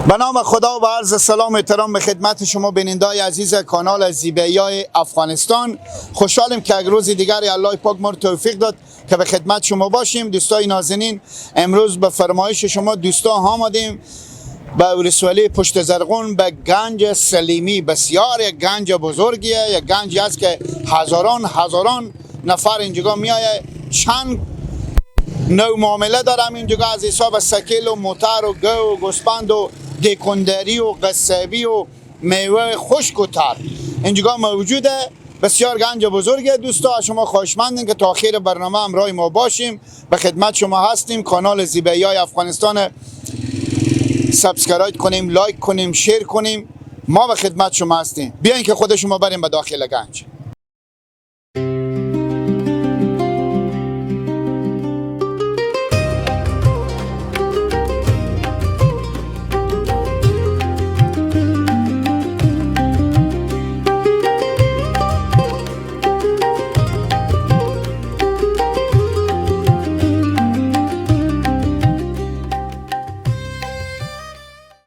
به نام خدا و عرض سلام و احترام به خدمت شما بینندای عزیز کانال زیبایی افغانستان. خوشحالیم که یک روز دیگر الله پاک ما رو توفیق داد که به خدمت شما باشیم. دوستای نازنین، امروز به فرمایش شما دوستا آمدیم به ولسوالی پشت زرغون به گنج سلیمی. بسیار یک گنج بزرگیه، یک گنجی است که هزاران هزاران نفر اینجا میایه. چند نوع معامله دارم اینجا، از حساب سکیل و موتر و گو و گوسفند و دیکندری و قصابی و میوه خشک و تر اینجا موجوده. بسیار گنج بزرگه. دوستا از شما خواهشمندیم که تا آخر برنامه همراه ما باشیم. به خدمت شما هستیم. کانال زیبایی های افغانستان subscribe کنیم، like کنیم، share کنیم. ما به خدمت شما هستیم. بیاین که خود شما بریم به داخل گنج.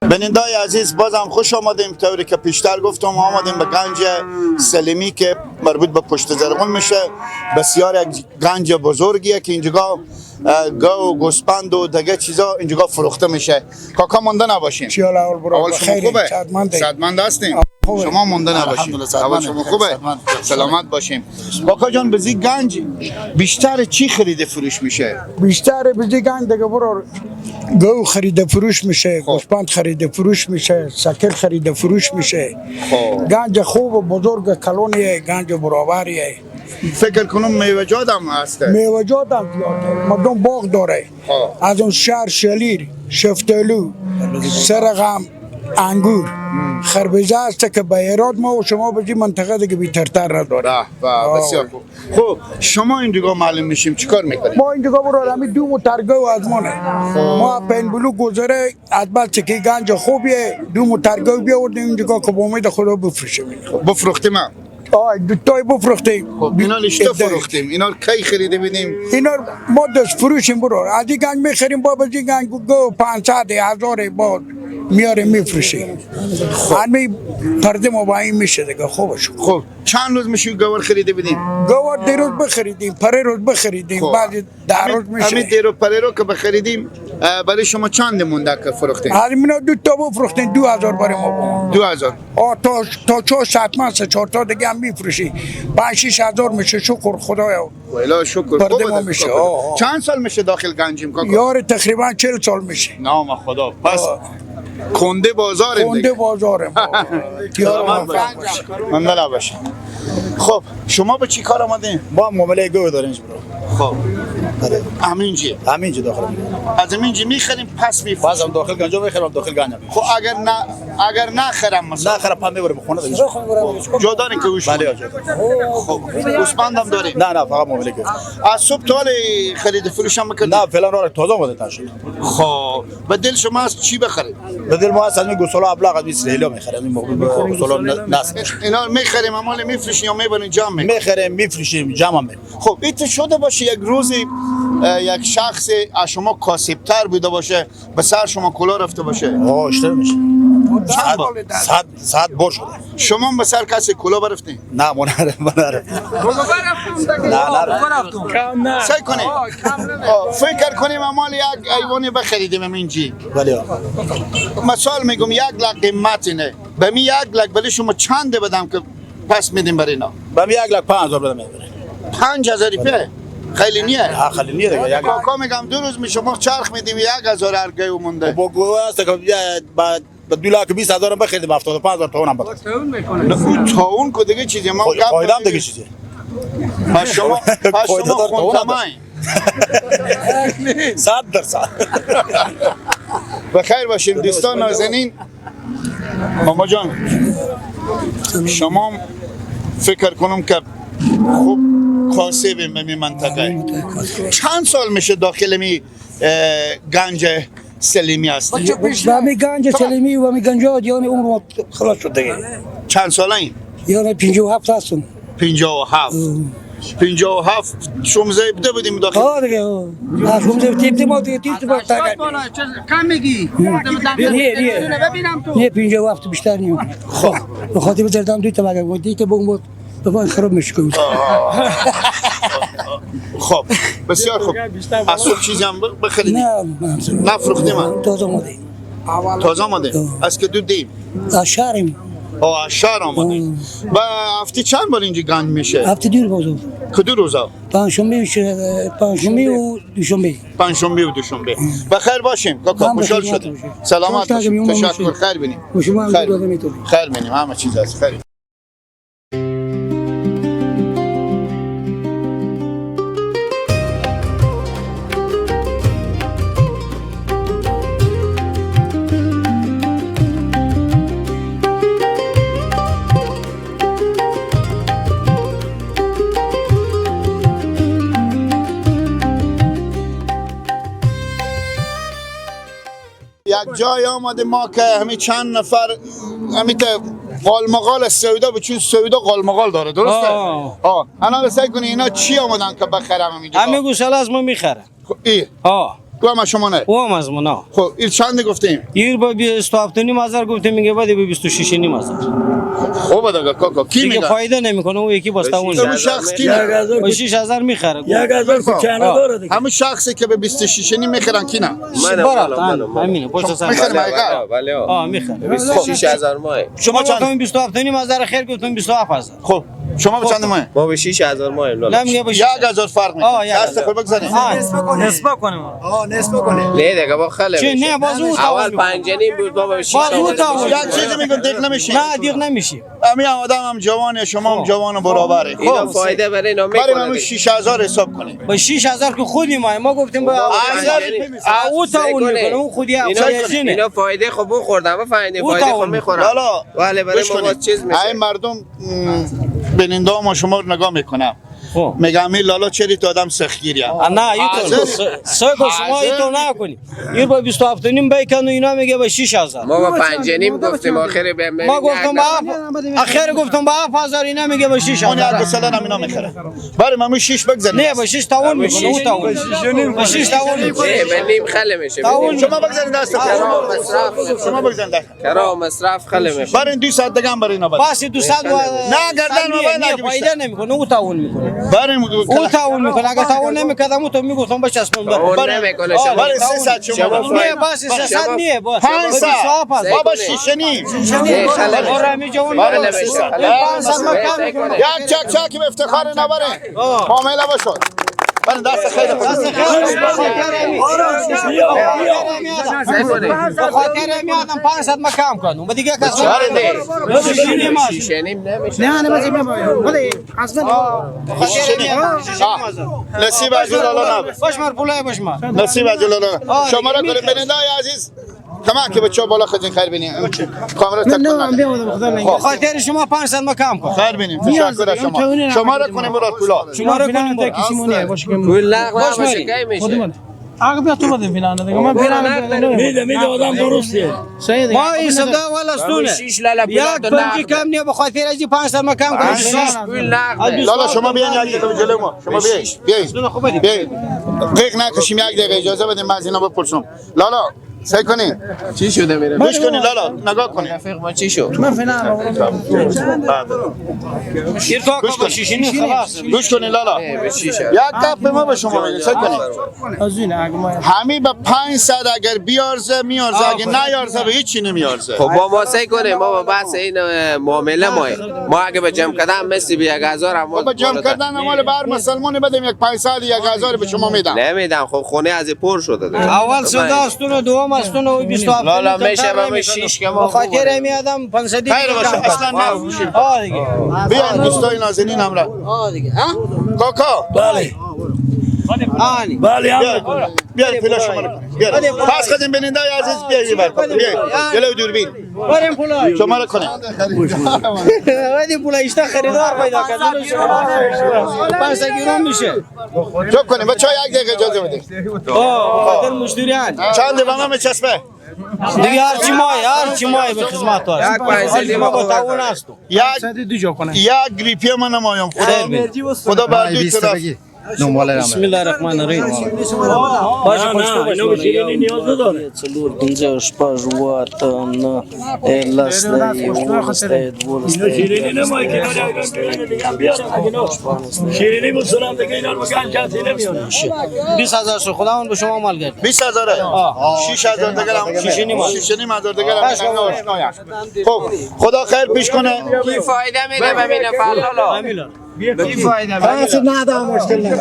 بینندای عزیز، بازم خوش آمدیم. طوری که پیشتر گفتم آمدیم به گنج سلیمی که مربوط به پشت زرغون میشه. بسیار یک گنج بزرگیه که اینجا گاو و گوسفند و دیگه چیزا اینجا فروخته میشه. کاکا مونده نباشین. اول شما خوبه؟ صحتمند هستیم. شما مونده نباشین. اول شما خوبه؟ سلامت باشیم. کاکا جان، بزی گنج بیشتر چی خریده فروش میشه؟ بیشتر بزی گنج دیگه برو گو خرید فروش میشه، گوسفند خرید فروش میشه، سکل خرید فروش میشه. گنج خوب و بزرگ کلونیه، گنج برابریه. فکر کنم میوه‌جات هم هسته. میوه‌جات هم زیاده، مردم باغ داره. از اون شهر شلیر، شفتالو، سرغم، انگور، خربزه است که به ایراد ما و شما به منطقه دیگه بیترتر نداره. بسیار خوب. خب شما این دیگه معلوم میشیم چیکار میکنیم؟ ما این دیگه برو همین دو مترگه و از مانه. ما پین بلو گذره از بعد که گنج خوبیه دو مترگه بیاوردیم این دیگه که با امید خدا بفروشیم. بفروختیم هم؟ آه دو تای بفروختیم. خب اینا اشتا فروختیم. اینا کی خریده بودیم؟ اینا ما دست فروشیم برو. از این گنج میخریم با این گنج گو 500 هزار با میاره میفروشیم. همین پرده ما با این میشه دیگه. خوبش. خب چند روز میشه گوار خریده بودیم؟ گوار دیروز بخریدیم، پره روز بخریدیم، بعد 10 روز میشه. همین دیرو پره رو که بخریدیم برای شما چند مونده که فروختیم؟ همینا دو تا بفروختیم 2000 برای ما بود. 2000. آه تا 400 من 3 4 تا دیگه هم میفروشی. 5 6 هزار میشه. شکر خدایا. والا شکر. پرده ما میشه. چند سال میشه داخل گنجیم کاکا؟ یار تقریبا 40 سال میشه. نام خدا. پس کنده بازاریم. کنده بازاریم. ممنون باشه. خب شما به چی کار آمدین؟ ما معامله گو داریم برو. خب همینجی. همینجی داخل. از همینجی میخریم پس میفروشیم. بازم داخل گنجا میخریم داخل گنجا. خب اگر نخرم مثلا نخرم پا میبرم خونه دیگه. جا دارین که اوش. بله جا. خب گوسفندم داریم. نه نه فقط معامله گو. از صبح تا حال خرید فروش هم می‌کردین؟ نه فعلا راه تازه اومده تا شد. خب به دل شما از چی بخرید؟ به دل ما از همین گوساله ابلاغ از 20 ریال میخریم. این موقع گوساله نصب. اینا میخریم امال میفروشیم یا میبریم جمع می‌کنیم؟ میخریم میفروشیم جمع می‌کنیم. خب این شده باشه یک روزی یک شخص از شما کاسب‌تر بوده باشه، به سر شما کلا رفته باشه. آه اشتباه میشه. چند بار؟ 100 بار شده. شما به سر کسی کلا برفتین؟ نه ما نرفتم. نه. سعی کنیم. فکر کنیم امال یک حیوانی بخریدیم اینجی. بله. مثال میگم 1 لک قیمت اینه. به می 1 لک ولی شما چند بدم که پس میدیم برای اینا؟ به می 1,05,000 بدم میبره. 5000 روپیه؟ خیلی نیه. خیلی نیه دیگه. کاکا میگم دو روز می شما چرخ میدیم 1000 هر گیو مونده. با گو است که با 2,20,000 بخریدیم 75,000 تومن هم بده. نه تاون که دیگه چیزی ما فایده هم دیگه چیزی. پس شما خونتمای 100%. بخیر باشیم دوستان نازنین. ماما جان شما فکر کنم که خوب کاسبیم به می منطقه. چند سال میشه داخل می گنج سلیمی هستی؟ و می گنج سلیمی و می گنجات یعنی عمر خلاص شد دیگه. چند ساله این؟ یعنی 57 هستم. 57. 57 شمزه بده بودیم داخل. آه دیگه شمزه تیپ ما دیگه تیپ تو کم میگی. نه نه 57 بیشتر نیم. خب به خاطر بزردم دوی تا بگم دوی تا بگم بود به خراب میشه. خب بسیار خوب. از صبح چیزی هم بخریدیم؟ نه نفروختیم. تازه آمده. تازه آمده. از که دو دیم؟ از شهریم. آه از شهر آمده. و هفته چند بار اینجا گنج میشه؟ هفته دو روز. کدو روزا؟ پنجشنبه و دوشنبه. پنجشنبه و دوشنبه. بخیر باشیم کاکا، خوشحال شدیم. سلامت باشیم. تشکر. خیر بینیم. خیر بینیم. همه چیز هست. خیر. یک جای آمده ما که همین چند نفر همین که قالمقال سودا، چون سودا قالمقال داره، درسته؟ آه. الان سعی کنی اینا چی آمدن که بخرم اینجا؟ همین گوساله از ما میخره. خب ای. آه. او هم شما نه؟ او هم از ما نه. خب این چند گفتیم؟ این با 27.5 هزار گفتیم، میگه بعد به 26.5 هزار. خوبه دیگه کاکا. کی دیگه میگه؟ فایده نمیکنه اون یکی باسته اونجا. اون شخص کی میگه؟ با 6 هزار میخره. 1000 کوچانه داره دیگه. همون شخصی که به 26 نیم میخرن کی نه؟ برات همینه پشت سر. میخره. بله. آه میخره. 26000 ماه. شما چند؟ 27.5 هزار خیر گفتم 27000. خب شما به چند ماه؟ ما به 6000 ماه. نه میگه به 1000 فرق میکنه. دست خود بگذارین. نصف کنیم. آه نصف کنیم. نه دیگه با خله. چه نه باز او اول 5.5 بود بابا به 6. یک چیزی میگم دیگ نمیشی. نه دیگ نمیشی. همین آدم هم جوانه، شما هم جوان و برابره. اینا فایده برای اینا میکنه. برای من 6000 حساب کنیم. با 6000 که خودی ما گفتیم با او تا اون میکنه اون خودی اینا فایده خب بخوردم فایده خب میخورم. ولی برای ما چیز میشه. این مردم بیننده ما شما رو نگاه میکنم. میگم این لالا چری تو آدم سختگیری هم. نه ایتو سگو شما ایتو نکنی. این با 27.5 بیکن و اینا میگه با 6000. ما با 5.5 گفتیم آخر به ما گفتم با آخر گفتم با 7000 اینا میگه با 6000. اون یک گوساله هم اینا میخره. برای من 6 بگذارید. نه با 6 تاون میکنه او تاون. با 6 تاون میکنه. نه نیم خله میشه. شما بگذارید دست. شما بگذارید دست. کرا مصرف خله میشه. برای 2 ساعت دیگه هم برای اینا. بس 200 نه گردن ما فایده نمیکنه او تاون میکنه. او تعاون میکنه. اگه تعاون نمیکردم او تو میگفتم بچسبم تعاون نمیکنه. شما برای 300 شما نه بس 300 نه بس 500 بابا 6.5 یک چک چک به افتخار نبره معامله باشد. برای دست خیلی خوش. دست خیلی به خاطر می آدم 500 ما کم کنم و دیگه کس 6.5 نمیشه. نه نه بله اصلا نصیب از الله نبود. باش مر پولای باش ما. نصیب از الله. شما را کنیم بیننده عزیز. کما که بچه‌ها بالا خودین خیر بینیم. کامرا تک نه خاطر شما 500 ما کم کن. خیر بینیم. تشکر از شما. شما را کنیم برات پولا. شما را کنیم پول نقد باشه کی میشه؟ آقا بیا تو بده فلان دیگه من فلان میده آدم درسته. ما این صدا والا ستونه. یک پنجی کم نیه به خاطر از 500 ما کم کن. پول نقد. لالا شما بیاین یک دقیقه جلو ما. شما بیاین. بیاین. قیق نکشیم یک دقیقه اجازه بدیم من از اینا بپرسم. لالا سعی کنین چی شده میره؟ گوش کنین لالا نگاه کنین. رفیق ما چی شد؟ من فلان گوش کنین لالا. یک گپ ما به شما میگم سعی کنین. همین به 500 اگر بیارزه میارزه، اگه نیارزه به هیچی نمیارزه. خب با ما سعی کنیم ما با بحث این معامله ما اگه به جمع کردن مثل به 1000 هم با جمع کردن مال بر مسلمان بدیم یک 500 1000 به شما میدم. نمیدم. خب خونه از پر شده. اول صدا استون دوم استون و 27 لالا میشه به 6 که ما خاطر می آدم 500 خیر باشه اصلا نه. آ دیگه بیان دوستای نازنین همراه. آ دیگه ها کاکا بله آنی بله بیا پولا شما رو بیا پس خدیم بیننده عزیز بیا یه بر بیا جلو دوربین بریم پولا شما رو کنیم. ولی پولا ایشتا خریدار پیدا کردن 500 گرم میشه. چوب کنیم بچه‌ها یک دقیقه اجازه بدید. آه خاطر مشتریان چند به من میچسبه؟ دیگه هر چی مای به خدمت هست. ما با تعاون هستم. یک گریپی من نمایم خدا بر دو طرف. بسم الله الرحمن الرحیم. باشه پښتو باشه. نیاز نداره. 4 5 6 8 9 10 11 شیرینی نمای که شیرینی بسرم دیگه اینا رو بگن کسی نمیاره. 20000 شو خداوند به شما مال گرد. 20000 6000 دیگه هم 6.5 هزار دیگه هم آشنایم. خب خدا خیر پیش کنه. کی فایده میده ببینه فلالا. کی فایده میده؟ نه مشکل نه.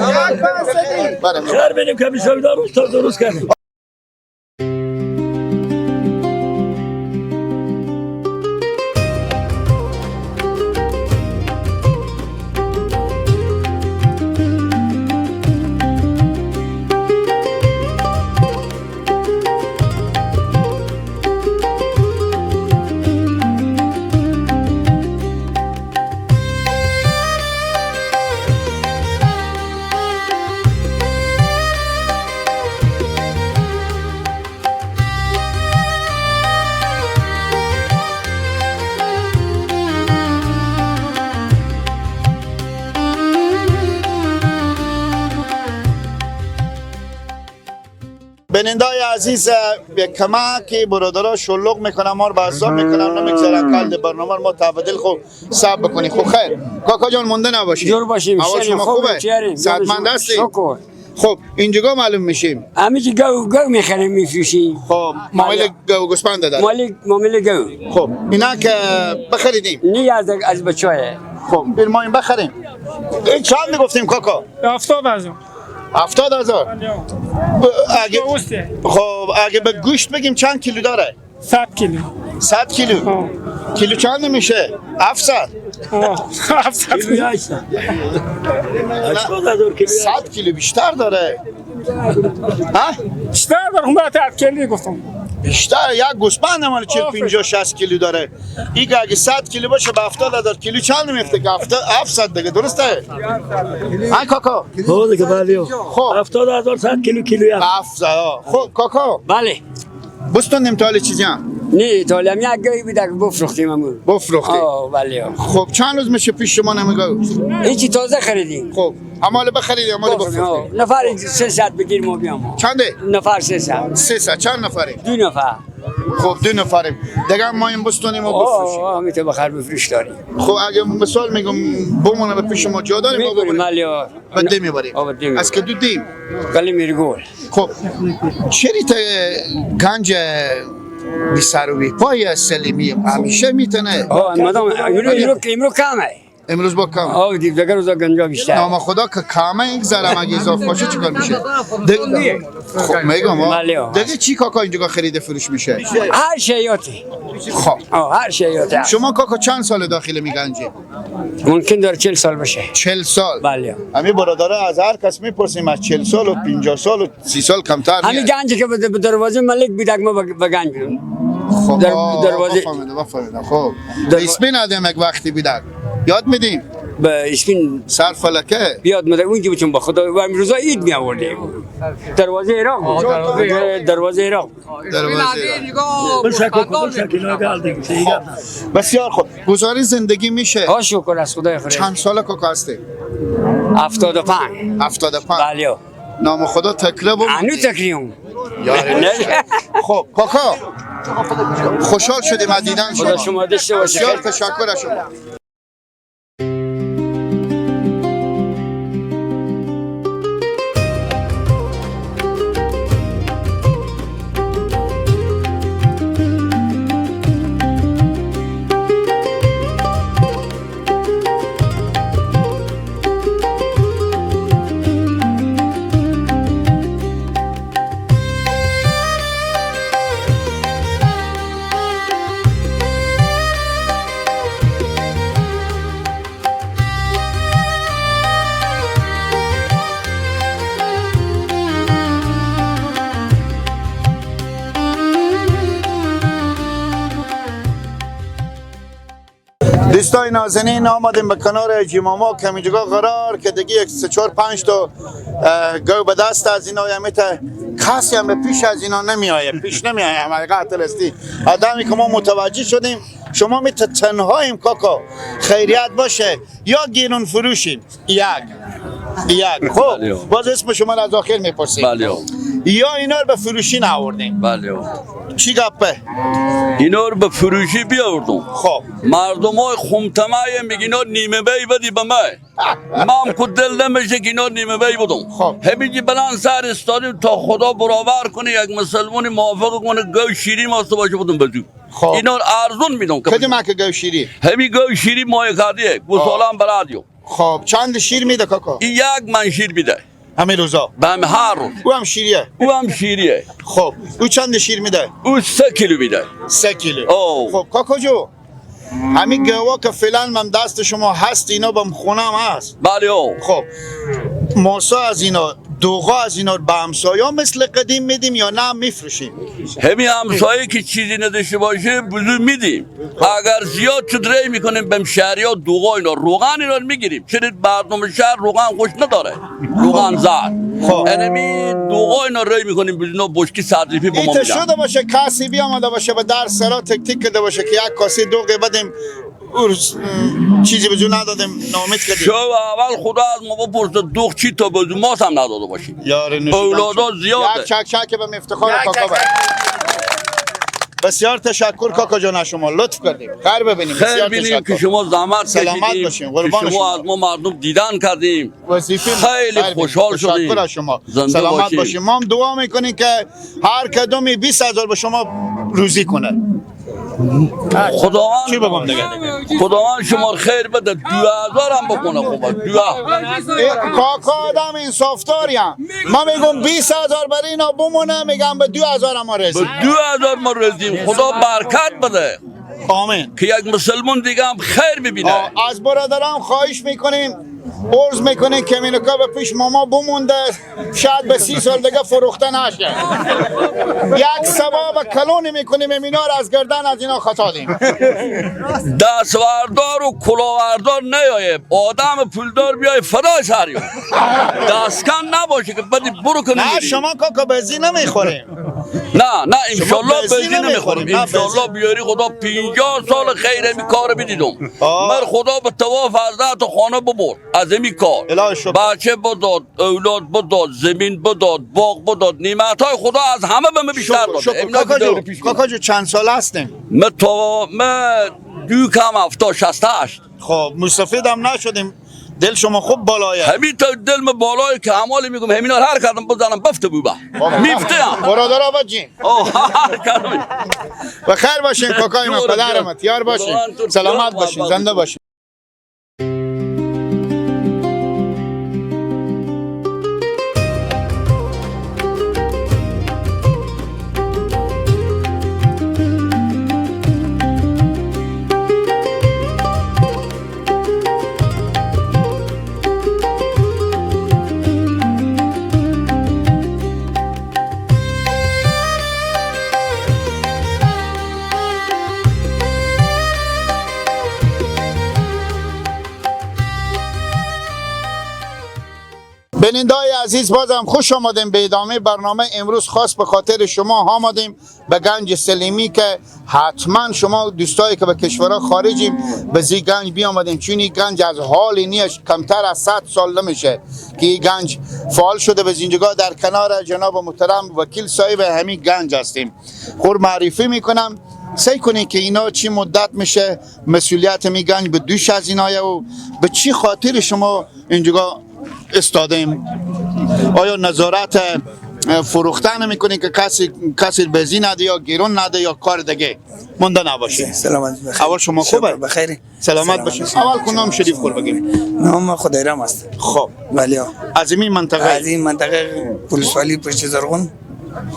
خیر بینیم که 22 روز تا درست کردیم. بینندای عزیز به کمک برادرها شلوغ میکنم، ما رو به عذاب میکنم، نمیگذارن کل برنامه ما تبدیل خوب صبر بکنی. خب خیر کاکا جان مونده نباشید. جور باشیم. اول شما خوبه؟ صحتمند هستی؟ شکر. خب اینجا معلوم میشیم همه چی گو گو میخریم میفروشیم. خب معامله گو گوسفند داره. معامله گو. خب اینا که بخریدیم نه از بچهای. خب بیر ما این بخریم. این چند گفتیم کاکا؟ 70000. 70000. اگه خب اگه به گوشت بگیم چند کیلو داره؟ 100 کیلو. 100 کیلو. کیلو چند میشه؟ 700. 700 کیلو. 100 کیلو بیشتر داره. ها؟ بیشتر داره. من 7 کیلو گفتم. بیشتر یک گوسفند مال 40 50 60 کیلو داره. این اگه 100 کیلو باشه به 70000 کیلو چند میفته؟ 700 دیگه درسته؟ ها کاکا؟ خب دیگه بله. خب 70000 100 کیلو کیلو 700. خب کاکا بله. بستون تا چیزی هم؟ نه تا هم یک گوی بود که بفروختیم همون. بفروختیم. آه بله. خب چند روز میشه پیش شما نمیگو؟ هیچی تازه خریدیم. خب امال بخرید امال بفروختیم. نفر 300 بگیر ما بیام. چنده؟ نفر 300. 300 چند نفره؟ 2 نفر. خب 2 نفریم. دیگه ما این بستونیم و بفروشیم. آه می تو بخر بفروش داریم. خب اگه مثال میگم بمونه به پیش ما جا داریم ما ببریم. بله. به میبریم. از که دو دیم. قلی میرگول. خب چری تا گنج بی سر و بی پای سلیمی همیشه میتونه. آه مادام امرو کمه. امروز با کم. آه دیگه روزا گنجا بیشتر. نام خدا که کمه یک ذره اگه اضافه باشه چیکار میشه؟ خب میگم دیگه چی کاکا اینجا خرید فروش میشه؟ هر شیاتی. خب هر شیاتی. شما کاکا چند سال داخل میگنجی؟ ممکن داره 40 سال باشه. 40 سال. بله. همین برادرها از هر کس میپرسیم از 40 سال و 50 سال و 30 سال کمتر. همین گنجی که به دروازه ملک بود ما به گنج بودیم. خب دروازه بفهمیدم. خب اسپین آدم یک وقتی بود یاد میدیم به اسپین سر فلکه بیاد مده اونجا بچون با خدا و امروزا عید می آوردیم. دروازه عراق بود. دروازه عراق. بسیار خوب. گزارش زندگی میشه. ها شکر از خدای خدا. چند سال کاکا هستی؟ 75. 75. بله. نام خدا تکره بود. هنو تکریم. خب کاکا خوشحال شدیم از دیدن شما. خدا شما داشته باشه. بسیار تشکر از شما. دوستای نازنین آمدیم به کنار جیماما که اینجا قرار که دیگه 1 3 4 5 تا گو به دست از اینا همیت کسی هم به پیش از اینا نمیآید، پیش نمیآید. حقیقت استی آدمی که ما متوجه شدیم شما می تنهاییم کاکا، خیریت باشه یا گیرون فروشیم یک یک. خب باز اسم شما را از آخر میپرسیم. بله. یا اینا رو به فروشی نآوردیم. بله. چی گپه؟ اینا رو به فروشی بیاوردم. خب مردم های خمتمه میگه اینا نیمه بی بدی به من، من خود دل نمیشه که اینا نیمه بی بدم. خب همینجی بلند سر استادیم تا خدا برابر کنه یک مسلمانی موافق کنه گو شیری ماسته باشه بدم بزو. خب اینا رو ارزون میدم. کدوم که گو شیری؟ همین گو شیری مایه کردیه گوساله هم برادیو. خب چند شیر میده کاکا؟ این یک من شیر میده همین روزا؟ به هم هر روز. او هم شیریه؟ او هم شیریه. خب او چند شیر میده؟ او 3 کیلو میده. 3 کیلو. خب کاکا جو همین گوا که فعلا من دست شما هست اینا بم خونم هست. بله. او خب ماسا از اینا دوغا از اینا به همسایه مثل قدیم میدیم یا نه میفروشیم؟ همین همسایه که چیزی نداشته باشه بزرگ میدیم. اگر زیاد شد ری میکنیم به شهری ها دوغا اینا روغن اینا میگیریم، چون مردم شهر روغن خوش نداره، روغن زرد. خب انمی دوغا اینا ری میکنیم بزرگ بشکی صدریفی به ما ایت میدن. شده باشه کسی بیامده باشه به در سرا تک تک کرده باشه که یک کاسه دوغ بدیم او چیزی به جو ندادیم ناامید کردیم. شو اول خدا از ما بپرسه دوغ چی تا به ما هم نداده باشیم. یار نوشیدن اولادا زیاده. یک چک چک به افتخار کاکا بر. بسیار تشکر کاکا جان، شما لطف کردیم. خیر ببینیم. خیر بسیار ببینیم تشکر. که شما زحمت سلامت کشیدیم، باشین. قربان که شما از ما مردم دیدن کردیم. وظیفه خیلی خوشحال شدیم. تشکر از شما. زنده سلامت باشین. باشیم. ما هم دعا میکنیم که هر کدومی 20,000 به شما روزی کنه. خداوند چی بگم دیگه؟ خداوند شما خیر بده. 2000 هم بکنه خوبه. کاکا آدم انصافداریم. ما میگم 20,000 برای اینا بمونه، میگم به 2000 ما رسیم. به 2000 ما رسیم. خدا برکت بده. آمین. که یک مسلمان دیگه هم خیر ببینه. از برادران خواهش میکنیم، عرض میکنیم که مینوکا به پیش ماما بمونده، شاید به 30 سال دیگه فروخته نشه. یک ثواب کلونی میکنیم اینا رو از گردن از اینا خطا دیم. دستوردار و کلاوردار نیایه، آدم پولدار بیای فدا شهریو. دستکن نباشه که بدی برو که نه شما کاکا بزی نمیخوریم. نه نه انشالله بزی نمیخوریم. انشالله بیاری خدا 50 سال خیر می کار بدیدم. من خدا به طواف حضرت خانه ببرد از این کار. بچه بداد، اولاد بداد، زمین بداد، باغ بداد، نعمت‌های خدا از همه به من بیشتر داد. کاکا جو چند سال هستیم؟ من تا من دو کم 70 68. خب مستفید هم نشدیم. دل شما خوب بالایه. همین تا دل من بالایه که همالی میگم همینا هر کدوم بزنم بفته بوبا میفته هم برادر بچین. هر کدوم. و خیر باشین کاکای من، پدرم یار باشین، سلامت باشین، زنده باشین. بینندای عزیز بازم خوش آمدیم به ادامه برنامه. امروز خاص به خاطر شما آمدیم به گنج سلیمی که حتما شما دوستایی که به کشورها خارجیم به زی گنج بیامدیم، چون این گنج از حال نیش کمتر از 100 سال نمیشه که این گنج فعال شده. به زینجگاه در کنار جناب محترم وکیل صاحب همین گنج هستیم. خور معرفی میکنم، سعی کنید که اینا چی مدت میشه مسئولیت می گنج به دوش از اینا و به چی خاطر شما اینجا استادیم. آیا نظارت فروختن میکنی که کسی بزی نده یا گیرون نده یا کار دیگه مونده نباشه؟ سلامت بخیر. اول شما خوبه؟ بخیر. سلامت باشید. اول کو نام شریف خور بگیم. نام خدایرام است. خب بله. از این منطقه؟ از این منطقه پولسوالی پشت زرغون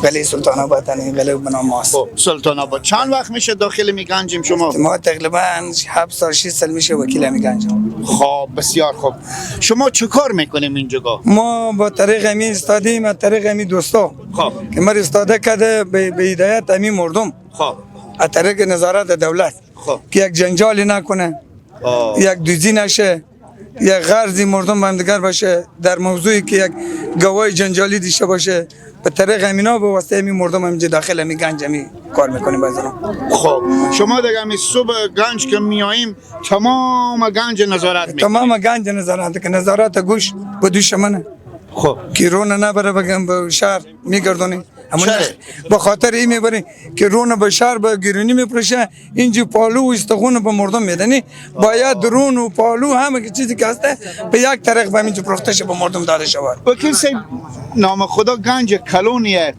قلعه سلطان آباد، قلعه به نام ماست. خب سلطان آباد. چند وقت میشه داخل میگنجیم شما؟ ما تقریبا 7 سال 6 سال میشه وکیل میگنجم. خب بسیار خوب. شما چه کار میکنیم اینجا؟ ما با طریق همین استادیم، از طریق همین دوستا. خب که ما استاده کرده به هدایت همین مردم. خب از طریق نظارت دولت. خب که یک جنجالی نکنه، یک دوزی نشه، یک غرضی مردم با هم دیگر باشه، در موضوعی که یک گوای جنجالی دیشه باشه، به طریق همینا به واسطه همی مردم همینجا داخل همی گنج همی کار میکنیم بازران. خب شما دیگه همی صبح گنج که میاییم تمام گنج نظارت میکنیم. تمام گنج نظارت که نظارت گوش به دوش منه. خب که رونه نبره بگم به شهر میگردونی. به خاطر این میبرین که رون به شهر به گرونی میپرشه، اینجا پالو و استخون به مردم میدنی، باید رون و پالو همه چیزی که هسته به یک طریق به اینجا پروخته شه به مردم داده شود. وکیل صاحب نام خدا گنج کلونیه،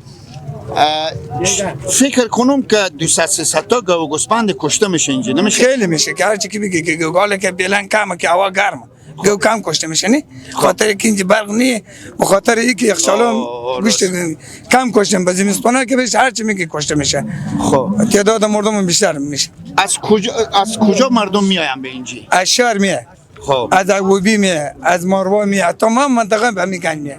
فکر کنم که 200 300 تا گاو گوسفند کشته میشه اینجا، نمیشه؟ خیلی میشه که هرچی که بگی که گاله که بیلن کمه که هوا گرمه گو کم کشته میشه، نه خاطر که اینجا برق نیه، به خاطر اینکه یخچالم گوشت کم کشته به زمستونه که بهش هرچی میگه کشته میشه. خب تعداد مردم بیشتر میشه. از کجا مردم میاین به اینجا؟ از شهر میه. خب از عوبی میه، از ماروا میه، تمام منطقه به همین گنج میه.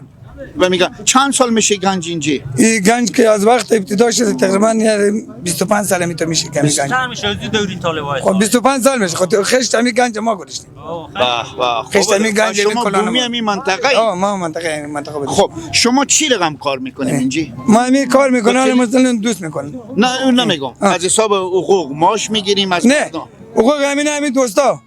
و میگن چند سال میشه گنج اینجا؟ این گنج که از وقت ابتدا شده تقریبا 25 سال میتو میشه که گنج. میشه از دوری طالبای. خب 25 سال میشه. خب خشت همین گنج ما گذاشتیم. به به. خشت همین گنج شما بومی همین منطقه؟ آه ما منطقه. خب شما چی رقم کار میکنیم اینجا؟ ما همین کار میکنم، مثلا دوست میکنم. نه اون نمیگم. از حساب حقوق ماش میگیریم از نه حقوق همین دوستا.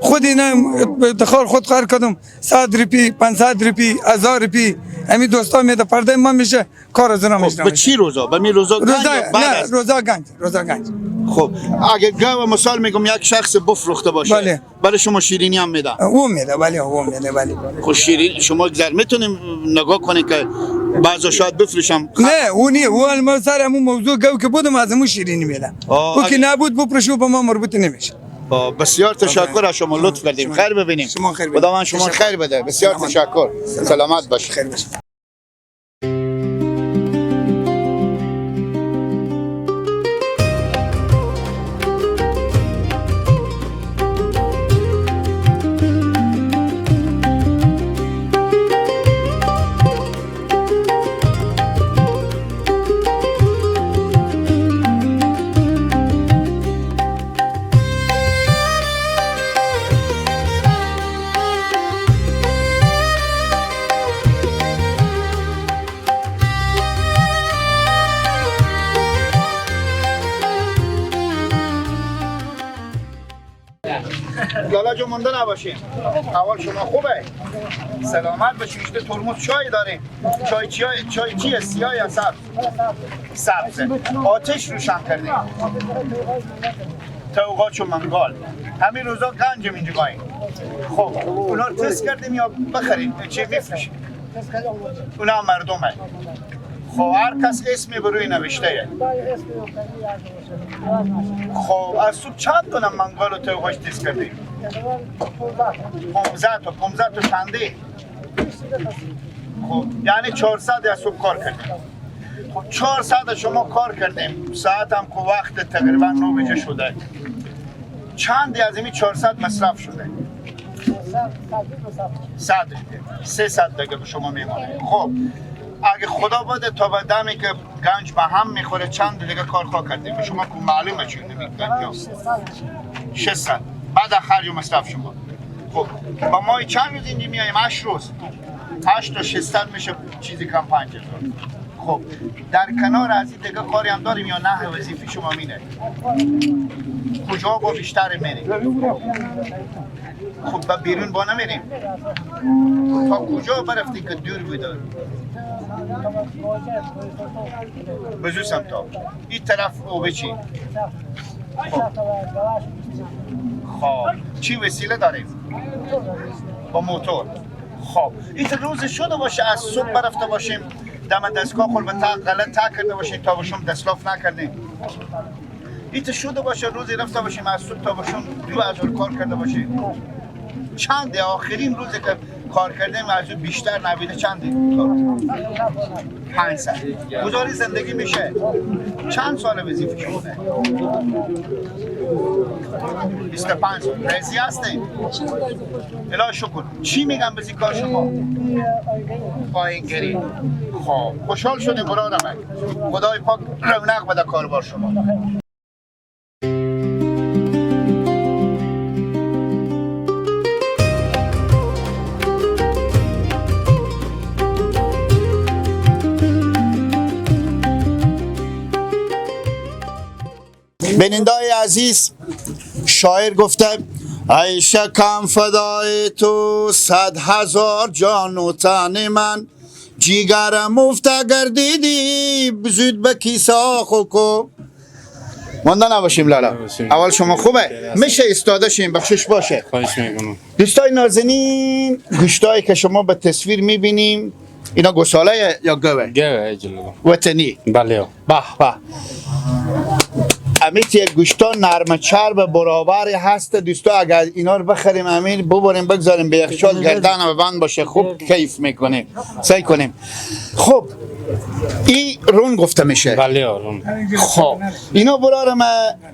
خود اینا افتخار خود کار کردم 100 روپی 500 روپی 1000 روپی همین دوستا میده پرده ما میشه کار از اونا میشه. به چی روزا؟ به می روزا گنج؟ نه روزا گنج، روزا گنج. خب اگه گاو مثال میگم یک شخص بفروخته باشه، بله. برای شما شیرینی هم میده؟ او میده، بله او میده، بله. خب شیرین شما گذر میتونیم نگاه کنید که بعضا شاید بفروشم. نه او نه، او ما سر همون موضوع گاو که بودم از همون شیرینی میده. او که نبود بفروشه به ما مربوط نمیشه. بسیار تشکر از شما، لطف کردیم. خیر ببینیم. شما خیر ببینیم. خداوند شما خیر بده. بسیار تشکر. سلامت باشید. خیر باشید. لالا جو مونده نباشیم. اول شما خوبه؟ سلامت باشیم. اینجا ترمز چای داریم. چای چیه؟ چای چیه؟ سیاه یا سبز؟ سبز. آتش روشن کردیم. توقاچ و منگال. همین روزا گنجم اینجا گایم. خب اونا رو تست کردیم یا بخریم؟ چی میفروشیم؟ اونا مردمه. خب هر کس اسمی بروی نوشته. خب از صبح چند دونه منگال و توقاچ تست کردیم؟ 15 تا. 15 تا چنده؟ خب یعنی 400 از صبح کار کردیم. خب 400 شما کار کردیم، ساعت هم که وقت تقریبا 9 بجه شده. چند از این 400 مصرف شده؟ 100 300 دیگه به شما میمونه. خب اگه خدا بده تا به دمی که گنج به هم میخوره چند دیگه کار خواه کردیم؟ به شما که معلومه چی نمیگم. 600 بعد خرج و مصرف شما. خب با ما چند روز اینجا میایم؟ 8 روز. 8 تا 600 میشه چیزی کم 5000. خب در کنار از این دیگه کاری هم داریم یا نه؟ وظیفه شما مینه کجا با بیشتر میریم؟ خب با بیرون با نمیریم. تا کجا برفتی که دور بوده؟ بزوسم تا این طرف او بچی. خب چی وسیله داریم؟ با موتور. خب این روز شده باشه از صبح برفته باشیم دم دستگاه خور به تا غلط تا کرده باشیم تا باشم دستلاف نکردیم. این شده باشه روزی رفته باشیم از صبح تا باشم 2000 کار کرده باشیم. چند آخرین روزی که کار کردیم از اون بیشتر نبیده چند؟ 500. گزاری زندگی میشه. چند سال وظیفه شما؟ 25 سال. رضی هستیم؟ الهی شکر. چی میگم به کار شما؟ آهنگری. خب خوشحال شدیم برادرم. خدای پاک رونق بده کاربار شما. بینندای عزیز، شاعر گفته ای شکم فدای تو 100,000 جان و تن من، جیگرم مفت گردیدی زود به کیسه کو. مانده نباشیم لالا. اول شما خوبه؟ میشه ایستاده شیم؟ بخشش باشه. خواهش میکنم. دوستای نازنین، گوشتایی که شما به تصویر میبینیم اینا گوساله یا گوه؟ گوه جلو. وطنی؟ بله. به به. امیت یک گوشتا نرم چرب برابر هست دوستا، اگر اینا رو بخریم امیر ببریم بگذاریم به یخچال گردن و بند باشه خوب کیف میکنیم. سعی کنیم. خب این رون گفته میشه. بله رون. خب اینا برار ما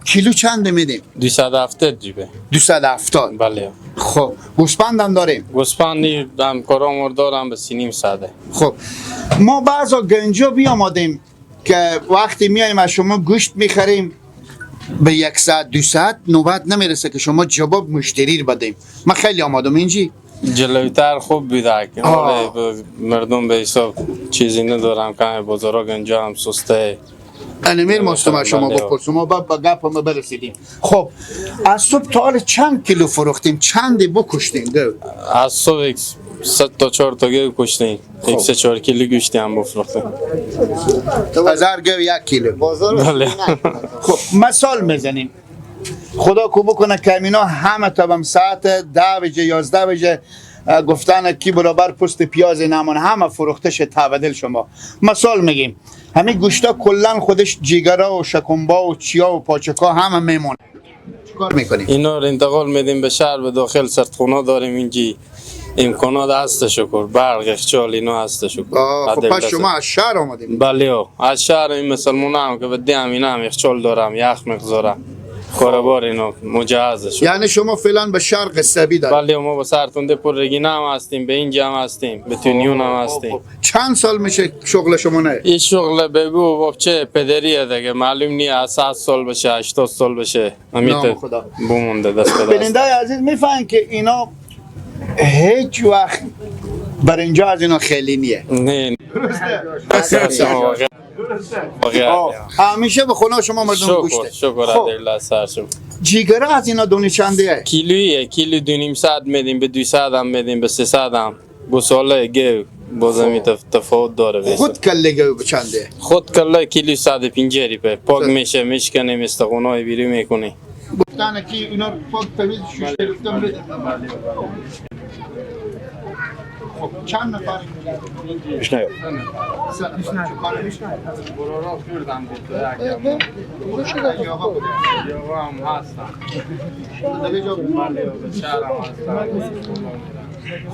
کیلو چند میدیم؟ 270 جیبه. 270. بله. خب گوسفند هم داریم. گوسفندی هم کارامور دارم به 350. خب ما بعضا گنجا بیامدیم که وقتی میایم از شما گوشت میخریم به 1 ساعت 2 ساعت نوبت نمیرسه که شما جواب مشتری رو بدیم. من خیلی آمادم اینجی. جلوتر خوب بیده که مردم به حساب چیزی ندارم که بازارا گنجا هم سسته. انمیر ماستم شما بپرسم ما با گپ ما برسیدیم. خب از صبح تا حال چند کیلو فروختیم؟ چند بکشتیم؟ از صبح 3 تا 4 تا گوه کشتیم. 3-4 کیلو گوشتی هم بفروختیم. هزار گوه 1 کیلو. بله. خب مثال میزنیم، خدا کو بکنه که اینا همه تا بم ساعت 10 بجه 11 بجه گفتن کی برابر پست پیاز نمان همه فروخته شه تبدیل شما. مثال میگیم همین گوشتا کلا خودش جیگرا و شکمبا و چیا و پاچکا همه میمونه. چیکار میکنیم؟ اینا رو انتقال میدیم به شهر، به داخل سردخونه داریم اینجی. امکانات هست شکر، برق، یخچال اینا هست شکر. خب پس شما از شهر آمدیم؟ بله از شهر. این مسلمان هم که به هم اینا هم یخچال دارم، یخ میگذارم، کاربار اینا مجهز شد. یعنی شما فعلا به شهر قصبی دارید؟ بله ما با سرتونده پر رگینه هم هستیم، به اینجا هم هستیم، به تونیون هم هستیم. چند سال میشه شغل شما نه؟ این شغل بگو بابچه پدریه دیگه، معلوم نیست از 100 سال بشه 80 سال بشه. نام خدا بمونده دست به دست. بیننده عزیز میفهمن که اینا هیچ وقت بر اینجا از اینا خیلی نیه. نه درسته. همیشه به خونه شما مردم گوشته. شکر عدالله سر شما. جیگره از اینا دونی چنده؟ کیلویه، کیلو 2.5 میدیم، به 200 هم میدیم، به 300 هم. گوساله گو بازمی تفاوت داره. خود کله گو به چنده؟ خود کله کیلو 150 روپیه. پاک میشه، میشکنه، استخونای بیرون میکنه. گفتن که اینا پاک تمیز شیشه گرفتن بده. خب چند نفر؟ بشنو. برارا خوردم بود. یا هم هستم.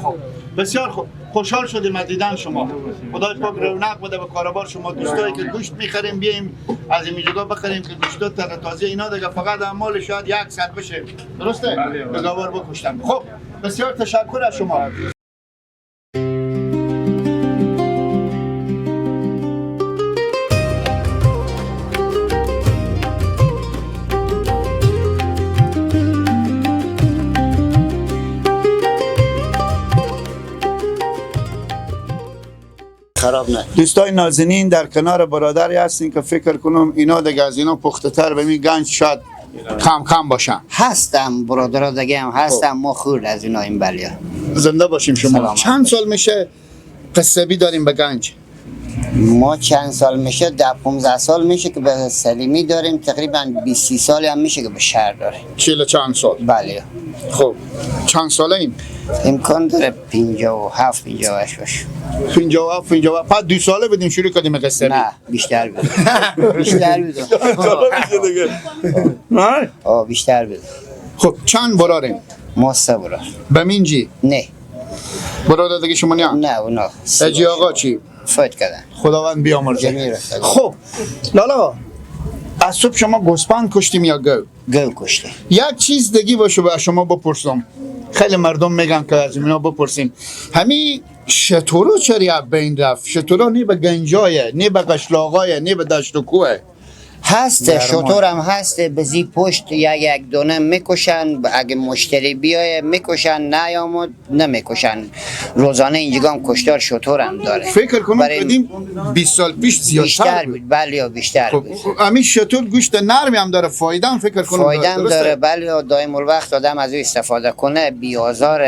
خب بسیار خوب، خوشحال شدیم از دیدن شما. خدای پاک رونق بده به کاروبار شما. دوستایی که گوشت میخریم بیایم از این جگاه بخریم که گوشت تر تازه اینا دیگه فقط مال شاید 1 ساعت بشه. درسته؟ به گوار بکشتم. خب بسیار تشکر از شما. خراب نه. دوستای نازنین در کنار برادری هستین که فکر کنم اینا دیگه از اینا پخته تر به می گنج شاید کم کم باشن. هستم برادرها دیگه هم هستم، ما خورد از اینا این بلیا. زنده باشیم شما. سلام. چند سال میشه قصبی داریم به گنج؟ ما چند سال میشه؟ 10-15 سال میشه که به سلیمی داریم، تقریبا 20 سال هم میشه که به شهر داریم. 40 چند سال؟ بله. خب چند ساله ایم؟ امکان داره 57 58 باشه. 57 57 بعد 2 ساله بدیم شروع کردیم قصه. نه بیشتر بود. بیشتر بود. میشه دیگه. نه؟ بیشتر بود. خب چند براریم؟ ما 3 برار. بمینجی؟ نه. برادر دیگه شما نه؟ نه اونا. اجی آقا چی؟ فوت کردن. خداوند بیامرزه. خب لالا از صبح شما گوسفند کشتیم یا گو؟ گو کشتیم. یک چیز دیگه باشه با شما بپرسم. خیلی مردم میگن که از اینا بپرسیم. همین شتورو چرا بین رفت؟ شتورو نی به گنجایه، نی به قشلاقایه، نی به دشت و کوه. هست، شطور هم هست، بزی پشت یک دونه میکشن، اگه مشتری بیای میکشن، نیامد نمیکشن. روزانه اینجا هم کشتار شطور هم داره. فکر کنم قدیم 20 سال پیش زیادتر بود. بله بیشتر بود. همین شطور گوشت نرمی هم داره، فایده هم فکر کنم فایده هم داره. بله دائم الوقت آدم از او استفاده کنه، بی آزار،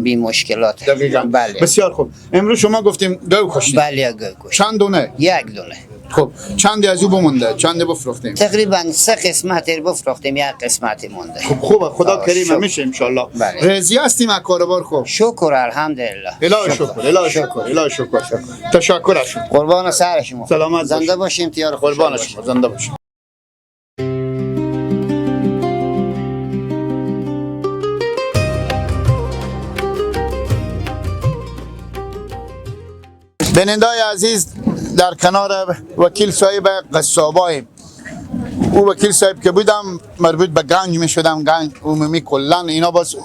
بی مشکلات. دقیقاً. بله. بسیار خوب. امروز شما گفتیم گاو کشتیم. بله گاو کشتیم. چند دونه؟ یک دونه. خب چند از او بمونده؟ چند بفروختیم؟ تقریبا 3 قسمت بفروختیم، یک قسمت مونده. خب خوبه، خدا کریم میشه ان شاء الله. راضی هستیم از کاروبار؟ خوب شکر الحمدلله. الهی شکر، الهی شکر، الهی شکر. تشکر از شما. قربان سر شما. سلامت زنده باشیم تیار. قربان شما، زنده باشیم. بینندای عزیز، در کنار وکیل صاحب قصاباییم. او وکیل صاحب که بودم مربوط به گنج می شدم، گنج عمومی کلا اینا باز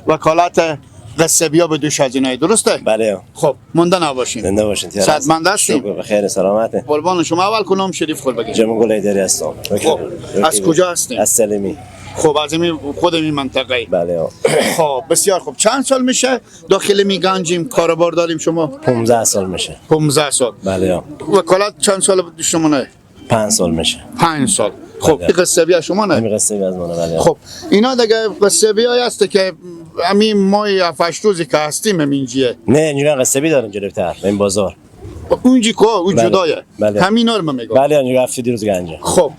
وکالت قصابیا به دوش از اینای، درسته؟ بله. خب مونده نباشین. زنده باشین. صحتمند هستیم؟ شکر، بخیر، سلامت. قربان شما. اول کنم شریف خود بگید. جمع گل ایدری هستم. خب از کجا هستیم؟ از سلیمی. خب از این خود این منطقه. بله. خب بسیار خوب. چند سال میشه داخل می گنجیم کاروبار داریم شما؟ 15 سال میشه. 15 سال. بله. وکالت چند سال شما نه؟ 5 سال میشه. 5 سال. خب این قصه شما نه؟ این قصه از منه. بله. خب اینا دیگه قصه های هست که همین ماه 7 روزی که هستیم همینجیه. نه اینجا قصه دارن جلوتر این بازار. اونجی که اون جدایه. بله. همینا رو من میگم. بله اونجا هفته روز گنجه. خب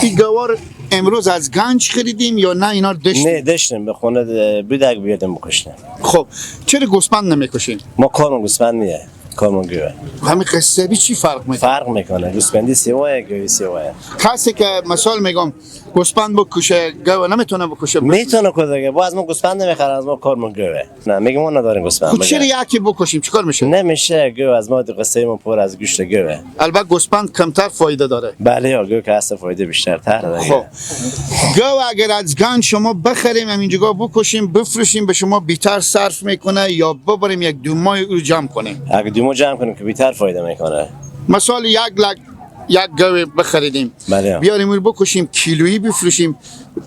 این گوار امروز از گنج خریدیم یا نه اینا رو دشتیم؟ نه دشتیم، به خونه بیدک بیادیم بکشتیم. خب چرا گوسفند نمیکشین؟ ما کارمون گوسفند نیه، کارمون گوه. همین قصه بی چی فرق میکنه؟ فرق میکنه، گوسفندی سیوایه، گوی سیوایه. کسی که مثال میگم گوسفند بکشه گوه نمیتونه بکشه؟ میتونه کده، با از ما گوسفند نمیخرن، از ما کارمون گوه. نه میگم ما نداریم گوسفند. خب چرا یکی بکشیم چیکار میشه؟ نمیشه، گوه از ما قصه ما پر از گوشت گوه. البته گوسفند کمتر فایده داره. بله یا گوه که اصلا فایده بیشتر تر داره. خب گوه اگر از گنج شما بخریم همینجا بکشیم بفروشیم به شما بیشتر صرف میکنه یا ببریم یک دو ماه او جمع کنیم؟ اگه دو ماه جمع کنیم که بیشتر فایده میکنه. مثال 1 لک یک گوه بخریدیم، بله، بیاریم اون بکشیم کیلویی بفروشیم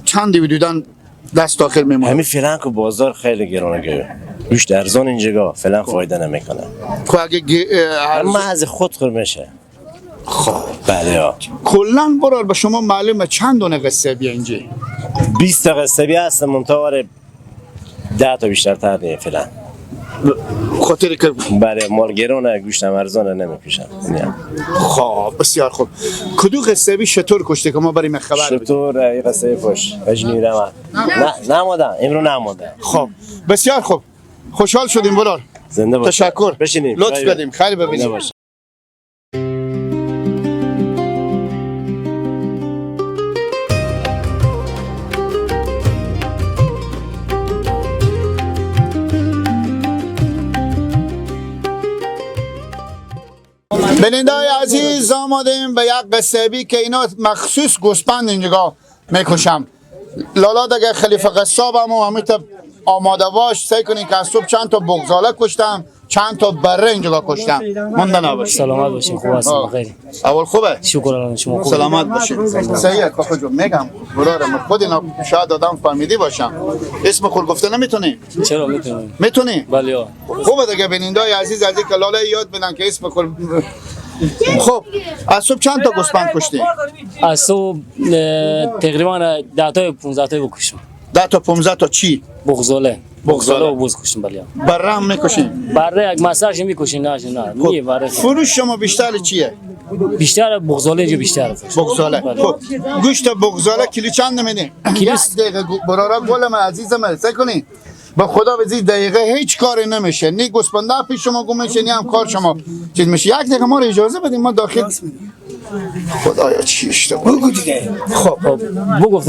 چند حدوداً دست آخر میمونه؟ همین فعلا که بازار خیلی گرانه، گوه گوشت ارزان اینجا فعلا فایده نمیکنه. خب اگه اما از خود خور میشه. خب بله ها. کلا برار به شما معلومه چند دونه قصه بیا اینجا؟ 20 تا قصه بیا هست، منتها 10 تا بیشتر تر نیه فعلا. خاطر که بله مال گرانه، گوشت هم ارزانه، نمیکشن. خب بسیار خوب. کدو قصه بی شطور کشته که ما بریم خبر بدیم؟ شطور ای قصه پشت اجنیره من نه نمادم امرو نمادم. خب بسیار خوب، خوشحال شدیم برار. زنده باشید. تشکر. بشینیم. لطف کردیم. خیر ببینیم. بینندای عزیز، آمادیم به یک قصابی که اینا مخصوص گوسفند اینجا میکشم. لالا دیگه خلیفه قصاب هم و همیتا آماده باش. سعی کنین که از صبح چند تا بغزاله کشتم، چند تا بره اینجا کشتم. مونده نباشین. سلامت باشین. خوب هستم. خیلی اول خوبه؟ شکر الله شما خوب. سلامت باشین. صحیح کاکا جون میگم برادرم خود اینا شاید آدم فهمیدی باشم. اسم خود گفته نمیتونی؟ چرا میتونی؟ میتونی؟ بله. خوبه دیگه بینندای عزیز از اینکه لاله یاد بدن که اسم خود. خب از صبح چند تا گوسفند کشتی؟ از صبح تقریبا 10 تا 15 تا بکشم. 10 تا 15 تا چی؟ بغزاله. بغزاله و بز کشتم. بله. بره هم میکشین؟ بره یک مساج میکشین. نه نه نه بره. فروش شما بیشتر چیه؟ بیشتر بغزاله اینجا بیشتر. بغزاله. خب گوشت بغزاله کیلو چند میدین؟ کیلو دقیقه برارا گل من عزیزم سعی کنین با خدا به دقیقه هیچ کاری نمیشه، نی گوسفنده پیش شما گم میشه، نی هم کار شما چیز میشه. یک دقیقه ما رو اجازه بدیم ما داخل. خدایا چی اشتباه بگو دیگه. خب بگو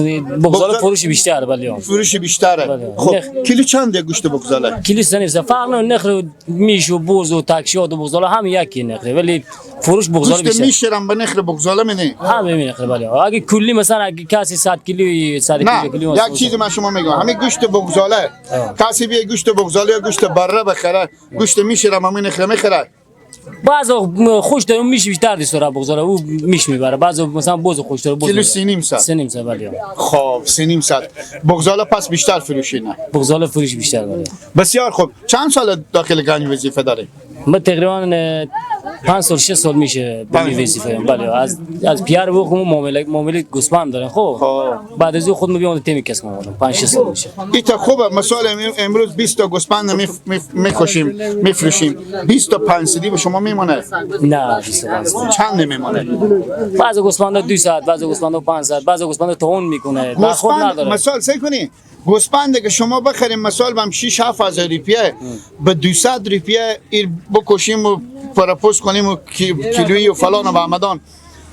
بغزاله فروش بیشتر. بله فروش بیشتره. خب کیلو چند گوشت بغزاله؟ کیلو سنیف فرق نخ میش و بز و تکشاد و بغزاله هم یکی نخره، ولی فروش بغزاله بیشتر. گوشت میشرم به نخر بغزاله میدی؟ هم نخره. بله اگه کلی مثلا اگه کسی 100 کیلو 100 کیلو. یک چیز من شما میگم، همین گوشت بغزاله کسی بیه گوشت بغزاله یا گوشت بره بخره، گوشت میشرم همین نخره میخره. بعضا خوش داره میشه بیشتر دوست داره بغزاله او میش میبره، بعضا مثلا بز خوش داره بز کیلو 3.5 ساعت. 3.5 ساعت بله. خب 3.5 ساعت بغزاله پس بیشتر فروشی نه؟ بغزاله فروش بیشتر بله. بسیار خوب. چند سال داخل گنج وظیفه داری؟ ما تقریبا 5 سال 6 سال میشه به این وظیفه، بله. از پیار بخو معامله گوسفند دارن خب بعد از او خود می بیام تیم کس ما 5 6 سال میشه. ایتا خوبه. مثال امروز 20 تا گوسفند میکشیم میفروشیم، 25 سدی به شما میمونه؟ نه، 25. چند نمیمونه؟ بعضی گوسفندا 2 ساعت، بعضی گوسفندا 5 ساعت، بعضی گوسفندا تون میکنه، برخورد گوسفند نداره. مثال سعی کنی گوسفند که شما بخریم مثال بم 6 7 هزار روپیه به 200 روپیه ایر بکشیم و پرپوس کنیم و کیلویی و فلان و بهمدان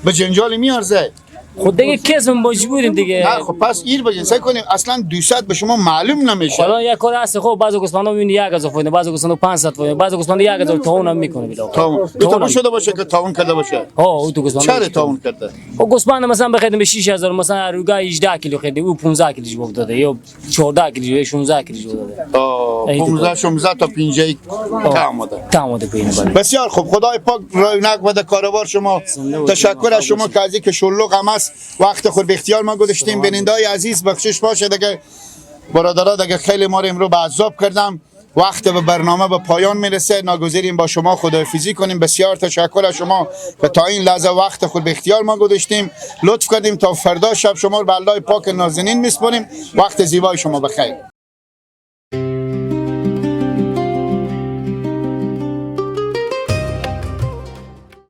به جنجال میارزه؟ خود دیگه کسم مجبوریم دیگه. نه خب پس ایر بگین سعی کنیم اصلا 200 به شما معلوم نمیشه. حالا یک کار هست، خب بعضی گوسفندا میبینی 1000 فایده، بعضی گوسفندا 500 فایده، بعضی گوسفندا 1000 تاون هم میکنه بلا. تاون تو شده باشه که تاون کرده باشه؟ ها، او تو گوسفند. چرا تاون کرده؟ او گوسفند مثلا بخریدیم به 6000، مثلا روگا 18 کیلو خریدیم، او 15 کیلو جواب داده یا 14 کیلو یا 16 کیلو جواب داده. 15 16 تا 50 تا آمده. تا آمده پایین، بله. بسیار خوب، خدای پاک رونق بده کاروبار شما. تشکر از شما که از که شلوغ هم است وقت خود به اختیار ما گذاشتیم. بینندای عزیز، بخشش باشه دیگه برادرها، دیگه خیلی ما رو امروز به عذاب کردم. وقت به برنامه به پایان میرسه، ناگزیریم با شما خداحافظی کنیم. بسیار تشکر از شما که تا این لحظه وقت خود به اختیار ما گذاشتیم، لطف کردیم. تا فردا شب شما رو به الله پاک نازنین میسپاریم. وقت زیبای شما بخیر.